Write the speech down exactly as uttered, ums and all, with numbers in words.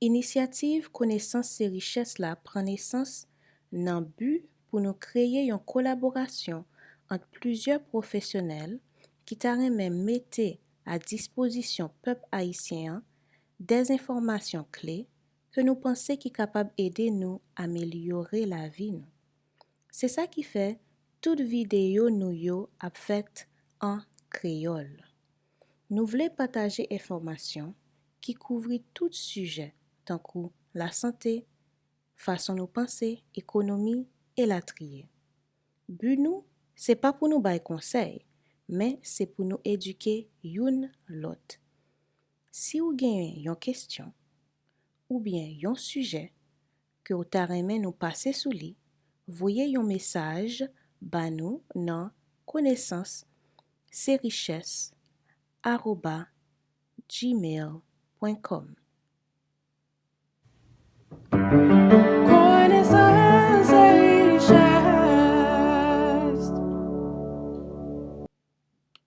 Inisyativ Konesans se Richès la pran nesans nan bi pou nou kreye yon kolaborasyon ant plizyè pwofesyonèl ki ta renmen mete a dispozisyon pèp ayisyen an dèzenfòmasyon kle ke nou panse ki kapab ede nou amelyore lavi nou. Se sa ki fè tout videyo nou yo ap fèt an kreyòl. Nou vle pataje enfòmasyon ki kouvri tout sijè tankou lasante, fason nou panse, ekonomi, elatriye. Bi nou se pa pou nou bay konsèy, men se pou nou edike youn lòt. Si w genyen yon kesyon oubyen yon sijè ke w ta renmen nou pase sou li, voye yon mesaj ba nou nan konesans se richès awoba gmail pwen kòm.